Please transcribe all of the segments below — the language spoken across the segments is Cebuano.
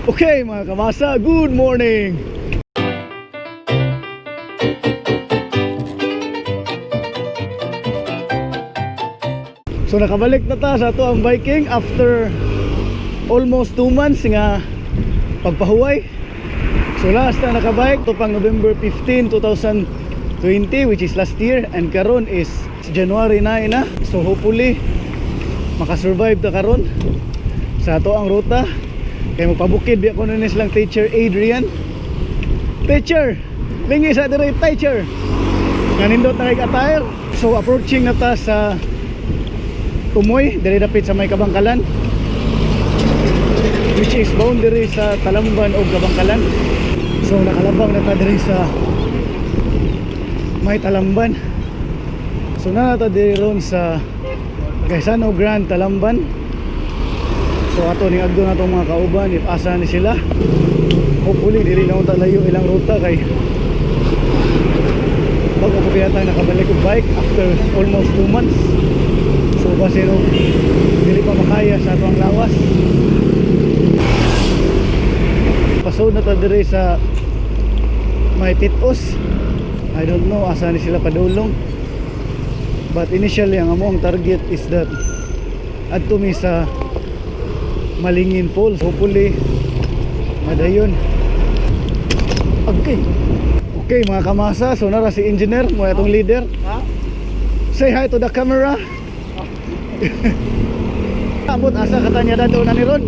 Okay, mga kamasa, good morning! So nakabalik na ta sa ato ang biking after almost 2 months nga pagpahuway. So last na nakabike to pang November 15, 2020, which is last year, and karon is January 9 na. So hopefully makasurvive ta karon sa ato ang ruta. Kay magpabukid biya ko ni silang Teacher Adrian. Teacher, lingi sa dire, teacher. Nanindot na kay attire. So approaching na ta sa Tumoy, diri dapit sa may Kabangkalan, which is boundary sa Talamban o Kabangkalan. So nakalabang na ta diri sa may Talamban. So naa ta diri ron sa Gaisano Grand Talamban. So ato ning agdo na itong mga kauban if asa ni sila. Hopefully dili na unta layo ilang ruta kay bago ko yata nakabalik og bike after almost 2 months. So basin og dili pa makaya sa ato ang lawas. Pasod na ta diri sa may Pitos. I don't know asa ni sila padulong. But initially ang among target is that adto mi sa Malingin Falls. Hopefully madayon. Okay. Okay, mga kamasa, so nara si engineer mo atong leader. Ha? Say hi to the camera. Abot asa ka tanya dato na ni ron?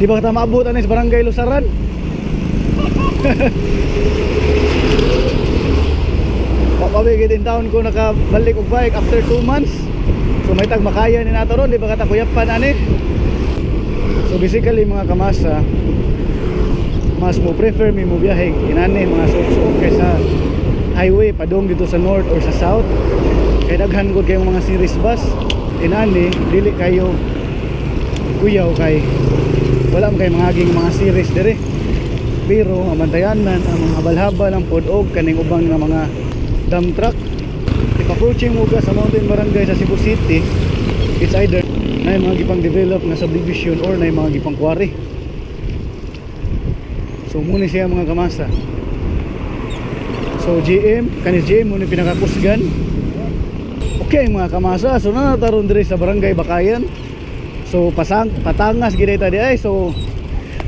Di ba kita maabot ani sa Barangay Lusaran? Papabigit in town ko nakabalik og bike after 2 months. So may tag makaya ni nato ron, di ba kata kuyapan ani? So basically, mga kamasa, mas mo prefer mi mo biyahe inani mga suok-suok kaysa highway padung dito sa north or sa south. Kay daghan gud kayong mga series bus. Inani dili kayo kuyaw kay wala man kay mga aging mga series dire. Pero ang bantayanan ang mga balhaba lang pod og kaning ubang nga mga dump truck. If approaching mo ka sa Mountain Barangay sa Cebu City, it's either na mga gipang develop nga subdivision or na mga gipang quarry. So muna siya, mga kamasa. So GM, kanis GM muna pinakakusgan. Okay, mga kamasa, so na taron diri sa Barangay Bakayan. So pasang patangas gid ta di ay. So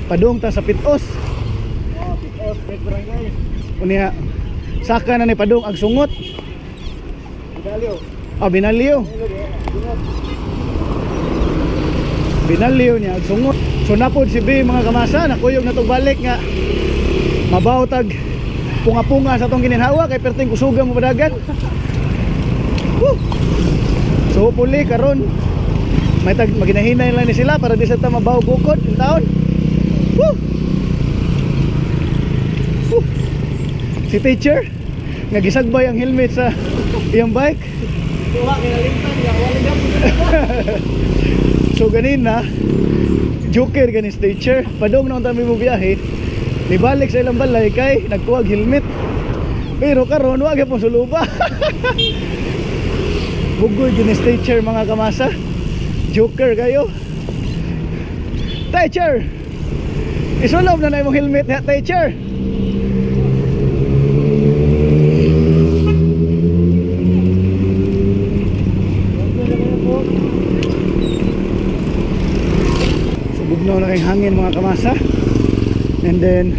padung ta sa Pitos. Oh, Pitos, Big Barangay. Unya saka na ni padung ag Sungot. Binaliw. Ah, Binaliw. Sungot. Binaliw niya ag Sungot. So napod si B, mga kamasa, nakuyog na tog balik nga mabaw tag punga-punga sa tong gininhawa kay perting kusuga mo padagan. Woo! So hopefully karon may tag maginahinay lang ni sila para di sa ta mabaw gukod in taon. Woo! Woo! Si teacher nga gisagbay ang helmet sa iyang bike. Kuha kinalimtan niya, wala gap. So ganina, joker ganis teacher, padong na unta mi mo biyahe, nibalik sa ilang balay kay nagkuwag helmet. Pero karon wa gyapon suluba. Bugoy ginis teacher, mga kamasa. Joker kayo. Teacher! Isulob na na imong helmet niya, teacher. So bugnaw na kayong hangin, mga kamasa. And then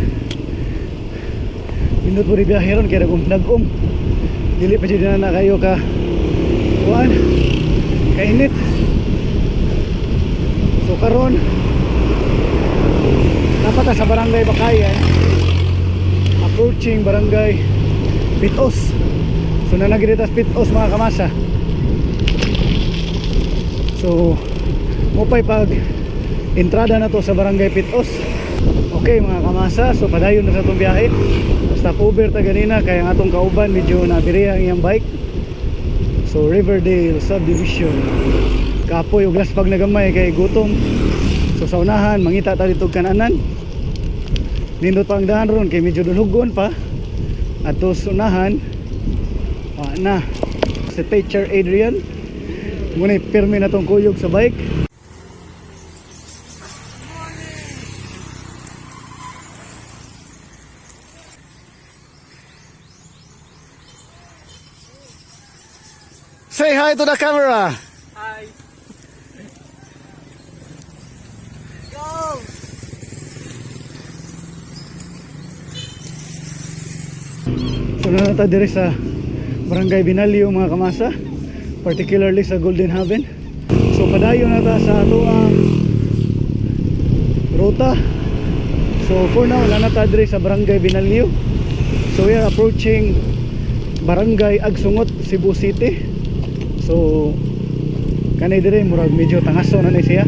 pindot po rin biyahe ron kaya nagum nagum. Dili pa dyan na kayo ka kuan kainit. So karon dapat ta sa Barangay Bakayan, approaching Barangay Pitos. So nanagirita sa Pitos, mga kamasa. So mupay pag entrada na to sa Barangay Pitos. Okay, mga kamasa, so padayon na sa itong biyahe. Stop over ta ganina kaya ang atong kauban medyo nabiriya ang iyang bike. So Riverdale Subdivision. Kapoy ug laspag na gamay kay gutom. So sa unahan mangita ta dito kananan. Nindot pa ang daan ron kay medyo dulhugon pa. Ato sa unahan wa na si Teacher Adrian. Muna pirmi na tong kuyog sa bike. Say hi to the camera. Hi. Go! So naa ta diri sa Barangay Binaliw, mga kamasa, particularly sa Golden Haven. So padayon na ta sa atoang ruta. So for now, naa na ta diri sa Barangay Binaliw. So we are approaching Barangay Agsungot, Cebu City. So kanay diri murag medyo tangaso na ni siya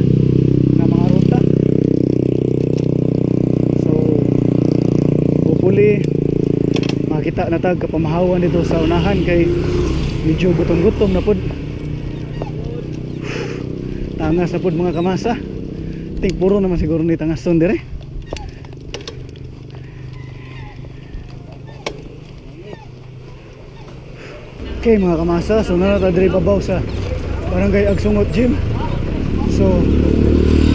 nga mga ruta. So hopefully makita na tag kapamahawan dito sa unahan kay medyo gutom-gutom na pod. Tangas na pod, mga kamasa. Think puro naman siguro ni tangason dire. Okay, mga kamasa, so naa ta diri babaw sa Barangay Agsungot Gym. So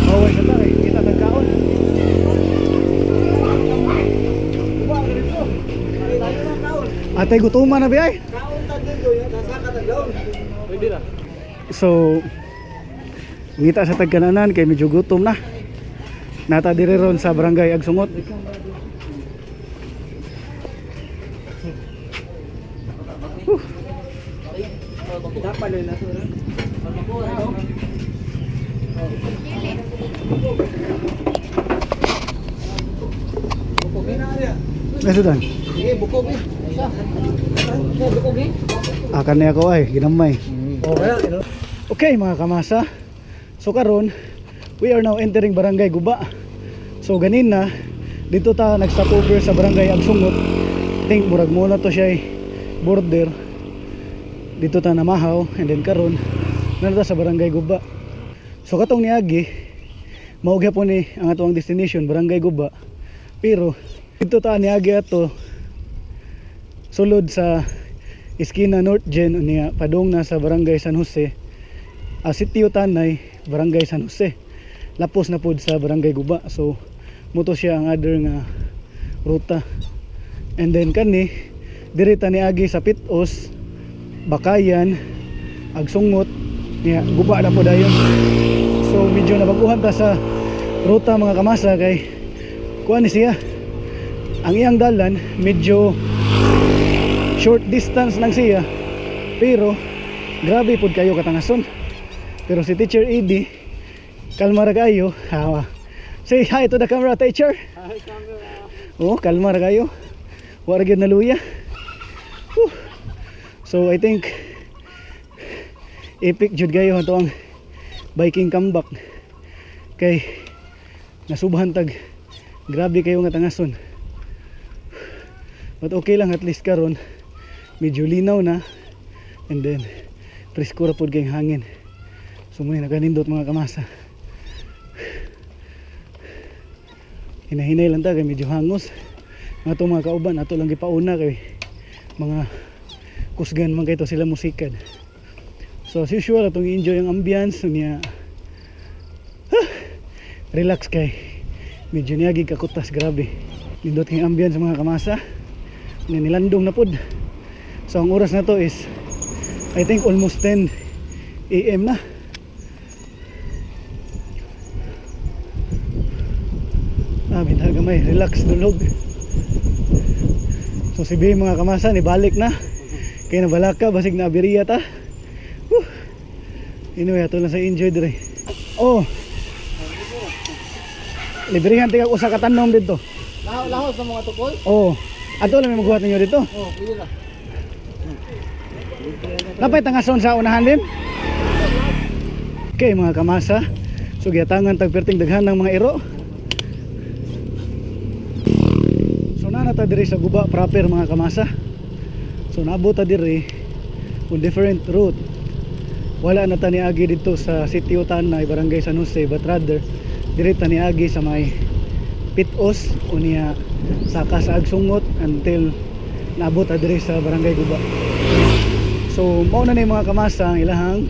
away sa ta eh, kita tagkaon. Kuba ka dito. Tayo na kaon. Atay, gutuman na biyay. Kaon ta dito, sasaka ta doon. Pwede na. So ngita sa tagkananan kay medyo gutom na. Naa ta diri ron sa Barangay Agsungot. Dapat na to. Bukog na niya. Nasudan. Sige, bukog eh. Isa. Bukog eh. Akan niya ako ay ginamay. Oh, wala. Okay, mga kamasa. So karon, we are now entering Barangay Guba. So ganina dito ta nag-stopover sa Barangay Agsungot. Think murag muna to siya eh, border. Dito ta namahaw and then karon naa na ta sa Barangay Guba. So katong niagi mao gyapon ni ang atoang destination, Barangay Guba. Pero dito ta niagi ato sulod sa iskina North Gen niya padung na sa Barangay San Jose, Sitio Tanay, Barangay San Jose. Lapos na pod sa Barangay Guba. So mao to siya ang other nga ruta. And then kani diri ta niagi sa Pitos, Bakayan, Agsungot niya Guba na po dayon. So medyo nabaguhan ta sa ruta, mga kamasa, kay kuan ni siya. Ang iyang dalan medyo short distance lang siya pero grabe pud kayo katangason. Pero si Teacher Eddie kalma ra kayo. Hawa. Say hi to the camera, teacher. Hi, camera. Oh, kalma ra kayo. Wa ra gyud naluya. Whew. So I think epic jud kayo ato ang biking comeback kay nasubhan tag grabe kayo nga tangason. But okay lang, at least karon medyo linaw na and then presko ra pod kayong hangin. So muna nakanindot, mga kamasa. Hinahinay lang ta kay medyo hangos. Mga to mga kauban ato lang gipauna kay mga kusgan man kay to sila musikad. So as usual, atong enjoy ang ambience niya. Relax kay medyo niagi kakutas, grabe. Nindot kay ambience, mga kamasa. Ni nilandong na pod. So ang oras na to is I think almost 10 AM na. Ah, bitaw gamay, relax dulog. So si B, mga kamasa, nibalik na. Kaya nabalaka, basig na abiriya ta. Whew. Anyway, ato lang sa enjoy dire. Oh. Librihan tika usa ka tanom dito. Laho, laho sa mga tukol. Oh. Ato lang may magbuhat ninyo dito. Oh, pwede na. Napay tangason sa unahan din. Okay, mga kamasa. So gihatangan tag perting daghan ng mga iro. So naa na ta diri sa Guba proper, mga kamasa. So naabot ta diri on different route. Wala na ta niagi dito sa Sitio Tanay, Barangay San Jose, but rather diri ta niagi sa may Pitos unya saka sa Agsungot until naabot ta diri sa Barangay Guba. So mao na ni, mga kamasa, ang ilahang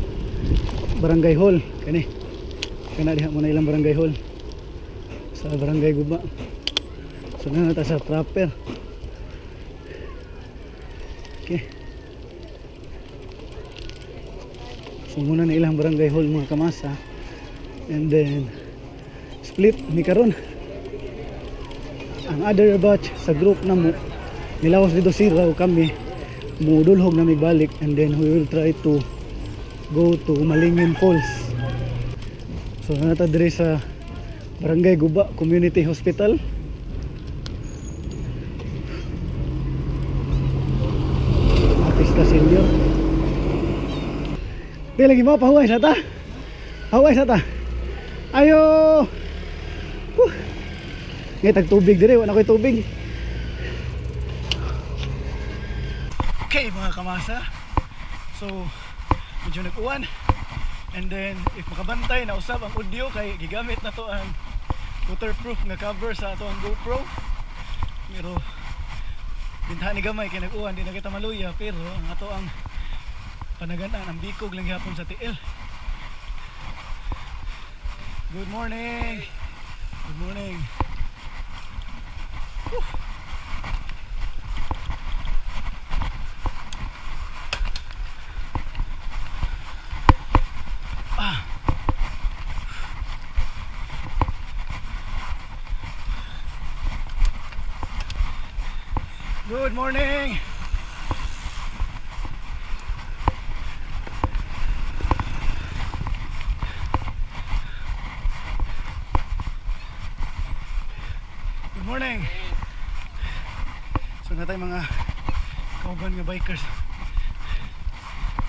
barangay hall kani. Kana diha mo na ilang barangay hall sa Barangay Guba. So naa na ta sa proper. Okay. So muna na ilang barangay hall mga kamasa. And then split ni karon. Ang other batch sa group na mo nilawas dito siraw kami mudulhog na mi balik, and then we will try to go to Malingin Falls. So nata diri sa Barangay Guba Community Hospital. Artista Senior. Di lagi mo pahuway sa ta. Pahuway sa ta. Ayo. Huh. Ngay tag tubig dire, wala koy tubig. Okay mga kamasa. So medyo nag-uwan. And then if makabantay na usab ang audio kay gigamit na to ang waterproof nga cover sa ato ang GoPro. Pero bintahan ni gamay kay nag-uwan, di na kita maluya, pero ang ato ang panaganaan ang bikog lang gihapon sa TL. Good morning. Good morning. Whew. Ah. Good morning. Good morning. So na tayo mga kauban nga bikers,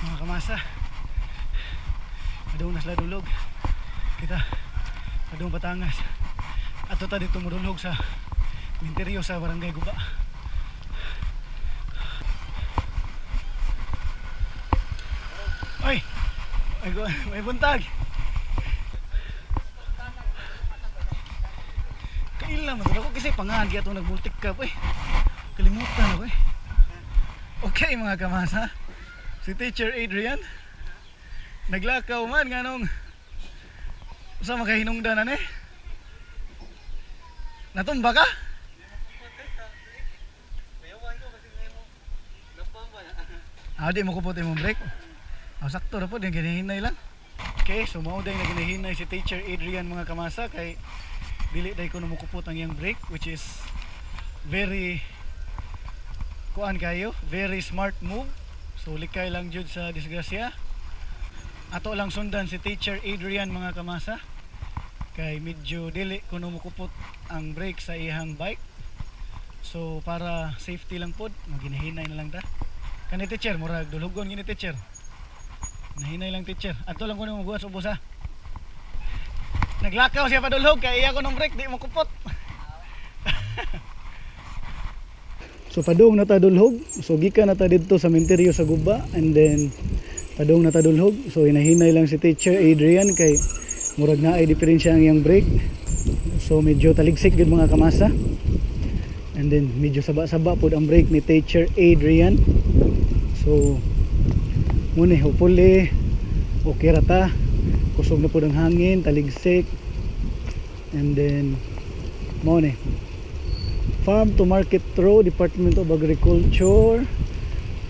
mga kamasa. Adong na sila dulog. Kita adong Batangas. Ato ta dito mudulog sa minteryo sa Barangay Guba. Ay, may buntag. Kailan man ako kasi pangahan gyud nagmultik ka eh. Kalimutan ako eh. Okay mga kamasa. Si Teacher Adrian naglakaw man nganong usa makahinungdan ani. Natumba ka? Ah, di mo kupot imong brake. Ah, sakto ra po, di ginahinay lang. Okay, so mao day nga ginahinay si Teacher Adrian mga kamasa kay dili day ko namukupot ang iyang brake, which is very kuan kayo, very smart move. So likay lang jud sa disgrasya. Ato lang sundan si Teacher Adrian mga kamasa kay medyo dili kuno mukupot ang brake sa iyang bike. So para safety lang pod, maginahinay na lang ta. Kani teacher, murag dulhugon gini teacher. Nahinay lang teacher. Ato lang kuno moguwas ubos ha. Naglakaw siya padulhog kay iya ko nung brake di mo kupot. So padung na ta dulhog. So gikan na ta didto sa menteryo sa Guba, and then padung na ta dulhog. So hinahinay lang si Teacher Adrian kay murag naay diferensya ang iyang brake. So medyo taligsik gyud mga kamasa. And then medyo saba-saba pod ang brake ni Teacher Adrian. So muna hopefully okay ra ta. Kusog na pod ang hangin, taligsik. And then mao ni Farm to Market Road, Department of Agriculture,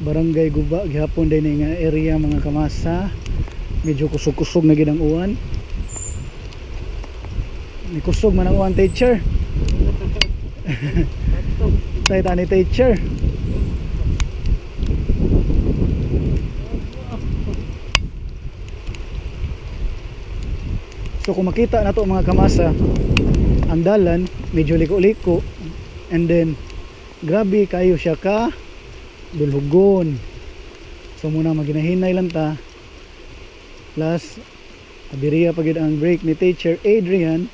Barangay Guba gihapon din nga area mga kamasa. Medyo kusog-kusog na gid ang uwan. May kusog man ang uwan teacher. Tay tani teacher. So kung makita na to mga kamasa, ang dalan medyo liko-liko, and then grabe kayo siya ka dulhugon. So muna maginahinay lang ta. Plus abiriya pa gid ang brake ni Teacher Adrian.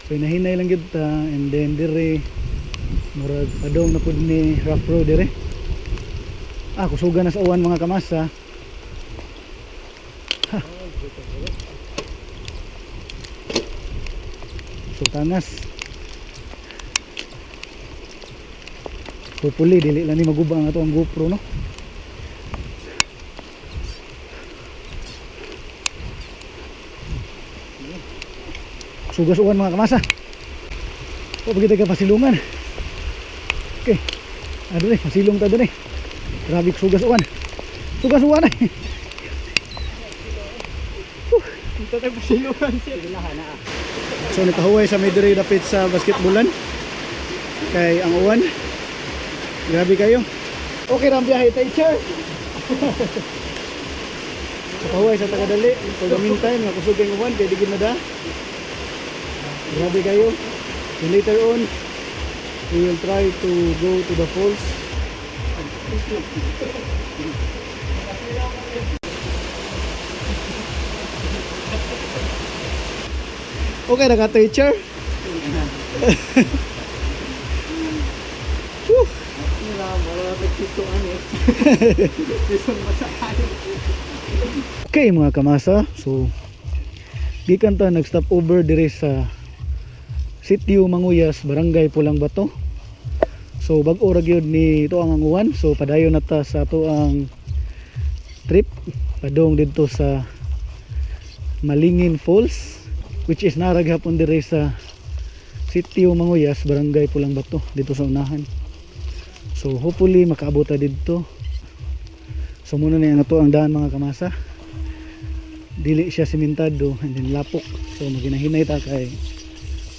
So hinahinay lang gid ta, and then dire murag padong na pud ni rough road dire. Ah, kusugan na sa uwan mga kamasa. Ha. So tangas. Hopefully dili lang ni maguba ang ato ang GoPro no. Sugas-uwan mga kamasa. O pagkita ka pasilungan. Okay. Ano ni, pasilong ta dun eh. Grabe sugas-uwan. Sugas-uwan eh. Ito tayo pasiluran siya. So nagpahuway sa may diri dapit sa basketballan. Kay ang uwan. Grabe kayo. Okay ra ang biyahe, teacher. Sa pahuway sa tagadali. For the meantime, nga kusog kayong uwan kay digid na da. Grabe kayo. And later on, we will try to go to the falls. Okay na ka, teacher? Whew. Okay mga kamasa, so gikan ta nag-stop over dire sa Sitio Manguyas, Barangay Pulang Bato. So bag-o ra gyud ni ito ang anguwan. So padayon na ta sa ato ang trip padung didto sa Malingin Falls, which is naa ra gihapon dire sa Sitio Manguyas, Barangay Pulang Bato, dito sa unahan. So hopefully makaabot ta didto. So muna na ang ato ang daan mga kamasa. Dili siya simentado and then lapok. So maginahinay ta kay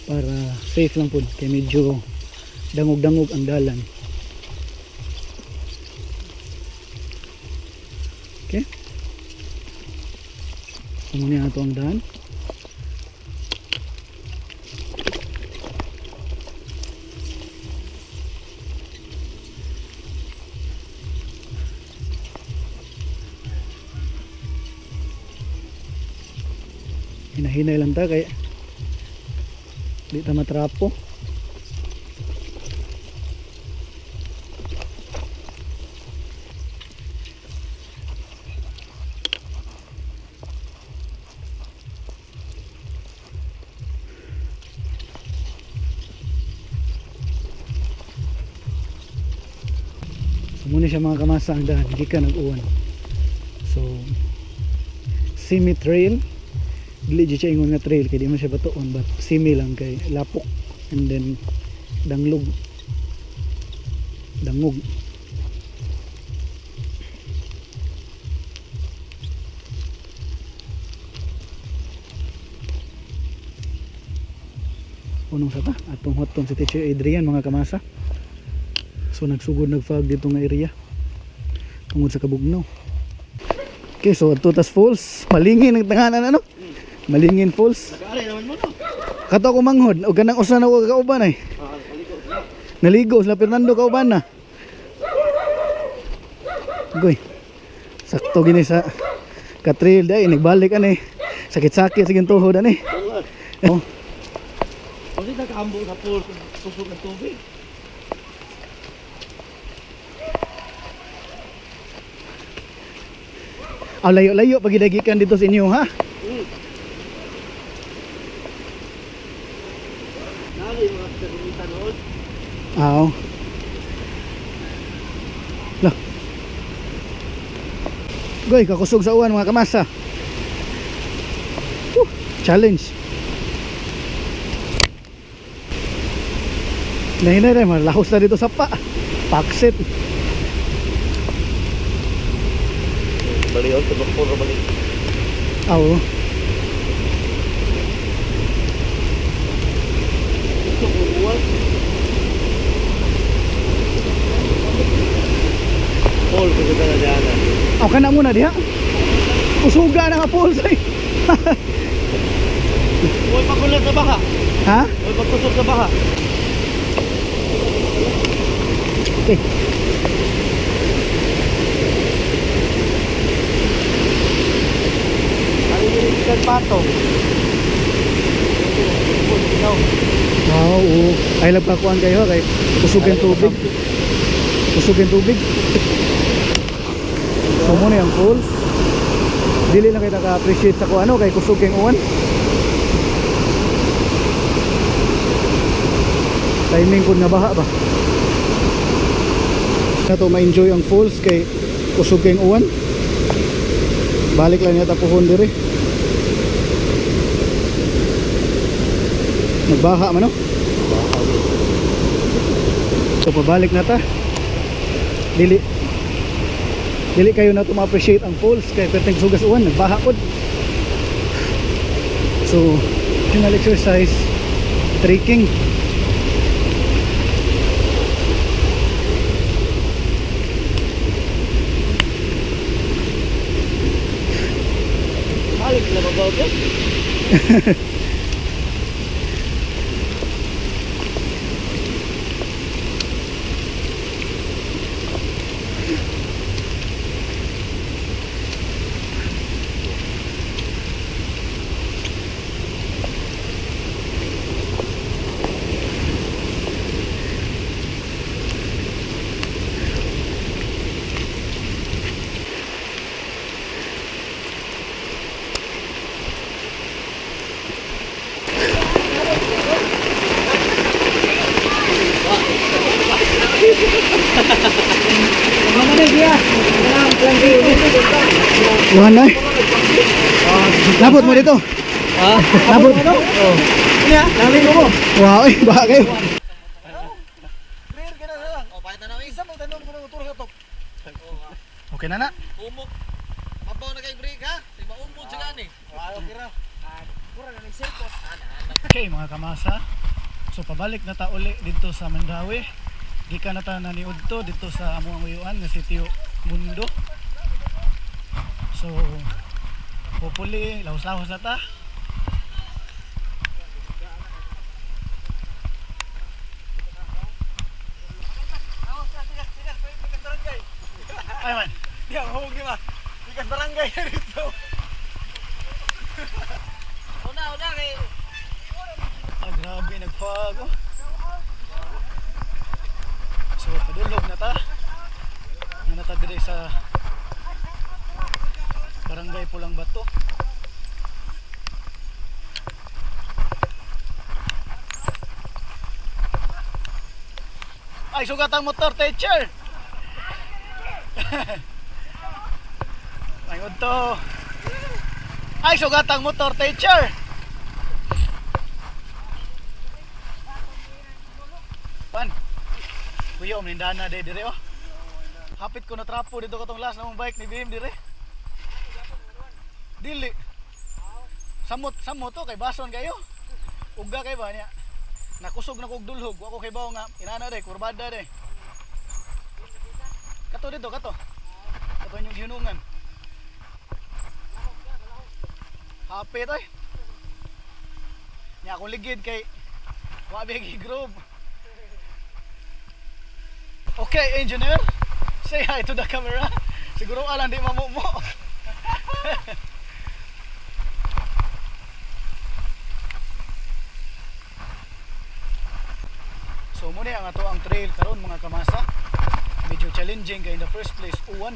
para safe lang pud kay medyo dangog-dangog ang dalan. Okay. So muna ang ato ang daan. Hinahinay lang ta kay di ta matrapo. So muna siya mga kamasa ang daan, gikan nag-uwan. So semi trail, dili jud siya ingon nga trail kay di man siya batuon, but semi lang kay lapok and then danglog, dangog. Unong sa ta atong hotton si Teacher Adrian mga kamasa. So nagsugod nagfog dito nga area tungod sa kabugnaw. Okay, so adto tas falls, Malingin ang tanganan ano? Malingin Falls. Nag-aaray naman mo no. Kato ako manghod og kanang usa na ko kauban ay. Naligo sila Fernando kauban na. Goy. Sakto gini sa katrail dai nagbalik ani. Sakit-sakit sa tuhod ani. Oh, Kasi nakaambo sa pool, tusok ng tubig. Ah, layo-layo pag gidagikan dito sa inyo ha. Nari mga kagamitan noon. Aw. Lah. Goy, kakusog sa uwan mga kamasa. Whew, challenge. Nahinay rin, malahos na dito sa pa. Paksit. Balion, tulok po balik. Aw. Tusok ng uwan. Pool, kasi na dyan. Aw, kana muna diha. Usuga na nga falls ay. Huwag pagulat sa baha. Ha? Huwag pagtusok sa baha. Okay. Ano yung ikan patong? Wow, oo. Ay lagpakuan kayo kay kusog ang tubig. Kusog ang tubig. So muna yung falls. Dili lang kayo naka-appreciate sa kung ano kay kusog kayong uwan. Timing pud nga baha ba. Na to ma-enjoy ang falls kay kusog kayong uwan. Balik lang niya tapuhon diri. Nagbaha man no? So pabalik na ta. Dili dili kayo na to ma-appreciate ang falls kay perteng sugas uwan nagbaha pod. So, optional exercise, trekking. Balik na babaw ka? Kuha na. Labot mo dito. Ha? Labot. Oh. Niya, namin mo. Wow, eh, baka kayo. Clear ka na lang. O, pakita na. Isa may tanong ko ng motor sa top. Okay na na. Umok. Mabaw na kay break ha. Di ba umod sa gani? Okay ra. Pura na nagserpot. Okay mga kamasa. So pabalik na ta uli dito sa Mandawi. Gikan na ta na niudto dito sa among uyuan nga sitio Mundo. So hopefully lahos-lahos na ta. Ay man. Di ang hugi ba? Ikas barangay dito. Una una kay Ah, grabe nagfog. Oh. So padulog na ta. Na ta dire sa Barangay Pulang Bato. Ay, sugat ang motor, teacher! Ay, udto. Ay, sugat ang motor, teacher! Pan. Kuya, umindana de dire oh. Hapit ko na trapo dito katong last na mong bike ni BM dire. Dili. Samot samot to kay bason kayo. Uga kay ba niya. Nakusog na kog dulhog, wa ko kay bawo nga inana de kurbada de. Kato dito kato. Kato inyong gihunungan. Hapit oy. Nya akong ligid kay wa bigi groove. Okay, engineer. Say hi to the camera. Siguro alam di mamumo. So muna ang ato ang trail karon mga kamasa. Medyo challenging kay in the first place uwan.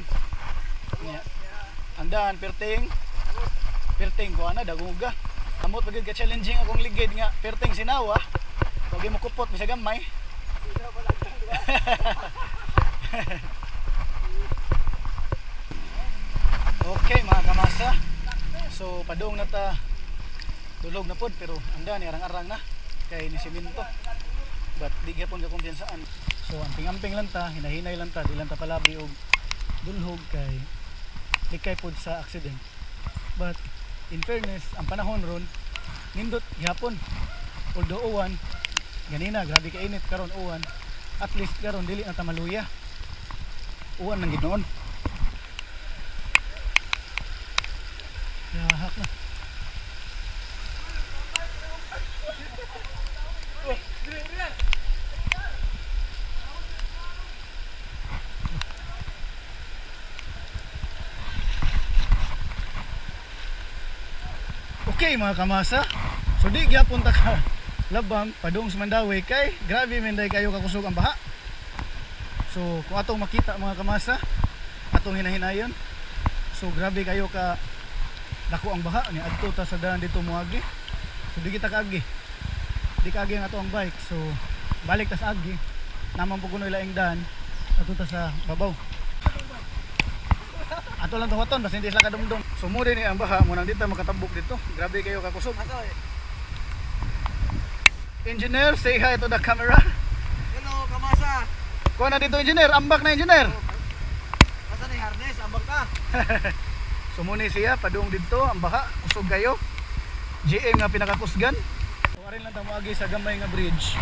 Nya. Ang daan perting perting kuha na daguga. Amot pagid ka challenging akong ligid nga perting sinawa. Wag mo kupot bisag gamay. Okay mga kamasa. So padung na ta dulog na pod pero anda ni arang-arang na kay ni simento. But di gyapon ka kumpiyansaan. So amping-amping lang ta, hinahinay lang ta, di lang ta palabi og dulhog kay likay pod sa accident. But in fairness, ang panahon ron nindot gyapon. Although uwan, ganina grabe ka init karon uwan. At least karon dili na ta maluya. Uwan nang gid noon. Yahak na. Okay mga kamasa. So di gyapon ta ka labang padung sa Mandawi kay grabe menday kayo kakusog ang baha. So kung atong makita mga kamasa, atong hinahinayon. So grabe kayo ka dako ang baha ni adto ta sa daan dito moagi. So di kita kaagi. Di kaagi ang ato ang bike. So balik ta sa agi. Naman po kuno ilaing daan adto ta sa babaw. Ato lang tuwaton basta hindi sila kadumdum. So mo ni ang baha mo nang dito makatabok dito. Grabe kayo kakusog. Engineer, say hi to the camera. Hello, kamasa. Kuha na dito engineer, ambak na engineer. Asa ni harness? Ambag ta. Sumuni siya, padung dito, ang baha, kusog kayo. GM nga pinakakusgan. So arin lang ta moagi sa gamay nga bridge.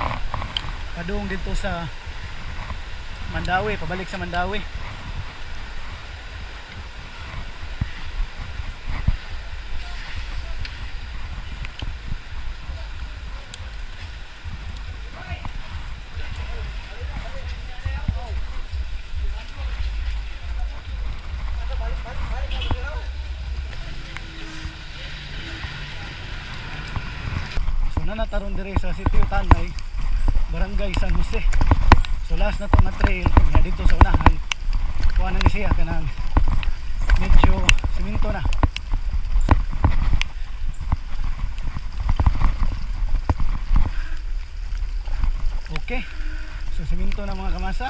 Padung dito sa Mandaue, pabalik sa Mandaue. So nanataron dire sa Sitio Tanay, Barangay San Jose. So last na to nga trail nga dito sa unahan. Kuha na ni siya kanang medyo simento na. Okay. So simento na, mga kamasa.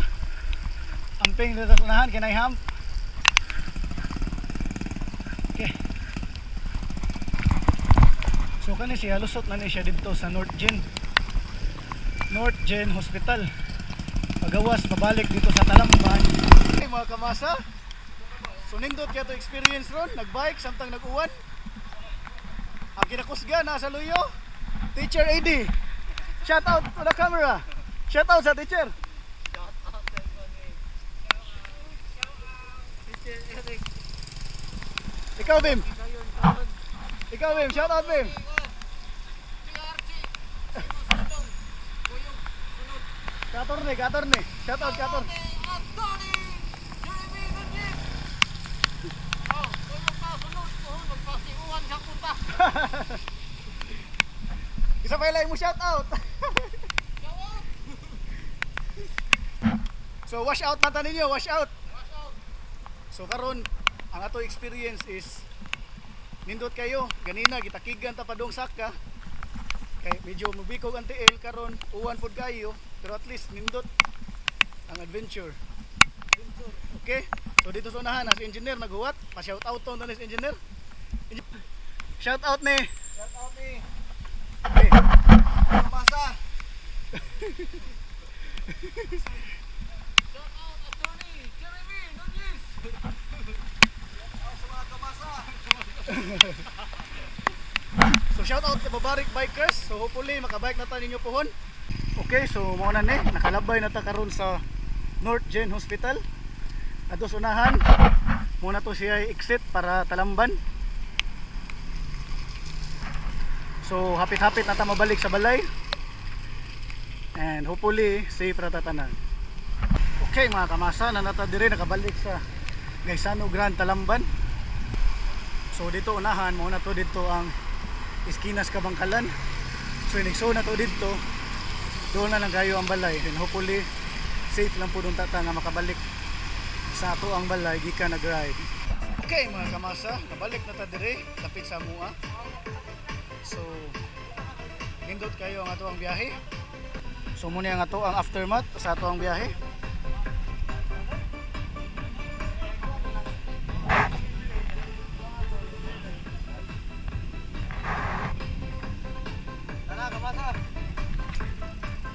Amping dito sa unahan kanay hump. Okay. So kani siya, lusot na ni siya dito sa North Gen. North Gen Hospital. Pagawas pabalik dito sa Talamban. Hey, mga kamasa. So nindot kaya to experience ron, nagbike samtang nag-uwan. Ang kinakusga nasa luyo. Teacher AD. Shout out to the camera. Shout out sa teacher. Ikaw, Bim. Ikaw, Bim. Shout out, Bim. Katorne, katorne. Shout out, katorne. Isa pa mo shout out. So wash out na ta ninyo, wash out. So karon ang ato experience is nindot kayo ganina gitakigan ta padung saka kay medyo mubikog ang tiil karon, uwan pud kayo, pero at least nindot ang adventure. Okay? So dito sa unahan as engineer naghuwat, pa shout out to ni engineer. Shout out ni. Shout out ni. Okay. Kamasa. Shout out Attorney Jeremy Nunez. Shout out sa mga kamasa. So shout out sa Babarik Bikers. So hopefully makabike na ta ninyo pohon. Okay, so mao na ni, nakalabay na ta karon sa North Gen Hospital. Ato sa unahan, muna to siya exit para Talamban. So hapit-hapit na ta mabalik sa balay. And hopefully safe ra ta tanan. Okay mga kamasa, na nata dire nakabalik sa Gaisano Grand Talamban. So dito unahan, mao na to dito ang Iskinas Kabangkalan. So inigso na to dito. Doon na lang kayo ang balay and hopefully safe lang po doon tata nga makabalik sa ato ang balay gikan nag-ride. Okay mga kamasa, nabalik na ta dire lapit sa mua. So nindot kayo ang ato ang biyahe. So muna ang ato ang aftermath sa ato ang biyahe. Tara, kamasa.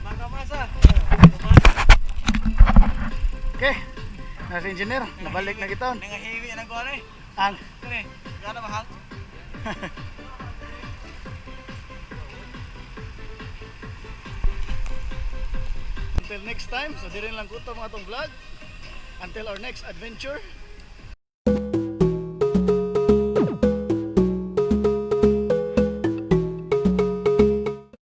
Mga kamasa. Okay. Nasa engineer, nabalik na kita. Nangahiwi na ko eh. Ang Kani, gana mahal. Until next time, so dire lang ko to mga atong vlog. Until our next adventure.